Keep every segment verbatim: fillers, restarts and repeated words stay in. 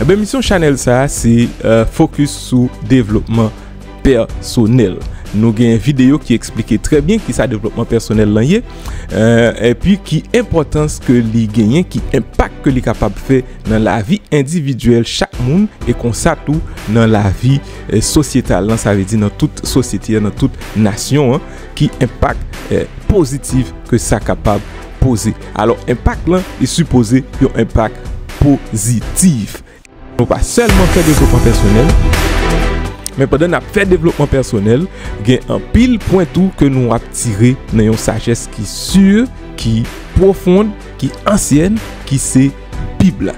Ebyen, misyon chanèl sa a se fokis sou devlopman pèsonèl. Nou gen videyo ki eksplike trè byen kisa devlopman pèsonèl lan ye, epi ki enpòtans ke li genyen, ki enpak ke li kapab fè nan lavi endividyèl chak moun, e konsa tou nan lavi sosyetal lan, sa vle di nan tout sosyete a, nan tout nasyon an, ki enpak pozitif ke sa kapab poze. Alò, enpak lan, li sipoze yon enpak pozitif. Nou pa sèlman fè devlopman pèsonèl, men pandan n ap fè devlopman pèsonèl, gen anpil pwen tou ke nou ap tire nan yon sajès ki si, ki pwofon, ki ansyèn, ki se Bib la.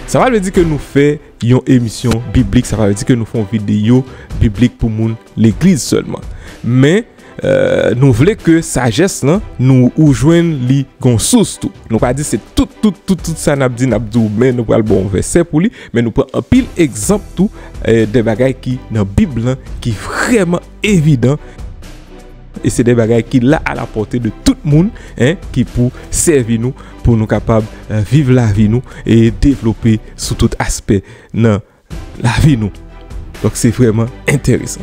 Sa pa vle di ke nou fè yon emisyon biblik, sa pa vle di ke nou fè yon videyo biblik pou moun legliz sèlman. Men, nou vle ke sajès lan, nou ou jwenn li gon sous tou. Nou pa di se tout, tout, tout, tout sa n ap di, n ap di w, men nou pral ba w yon vèsè pou li, men nou pran anpil egzanp tou, de bagay ki nan Bib lan, ki vrèman evidan. E se de bagay ki la a la pòte de tout moun, en, ki pou sèvi nou, pou nou kapab viv lavi nou e devlope sou tout aspè nan lavi nou. Donk, se vrèman enteresan.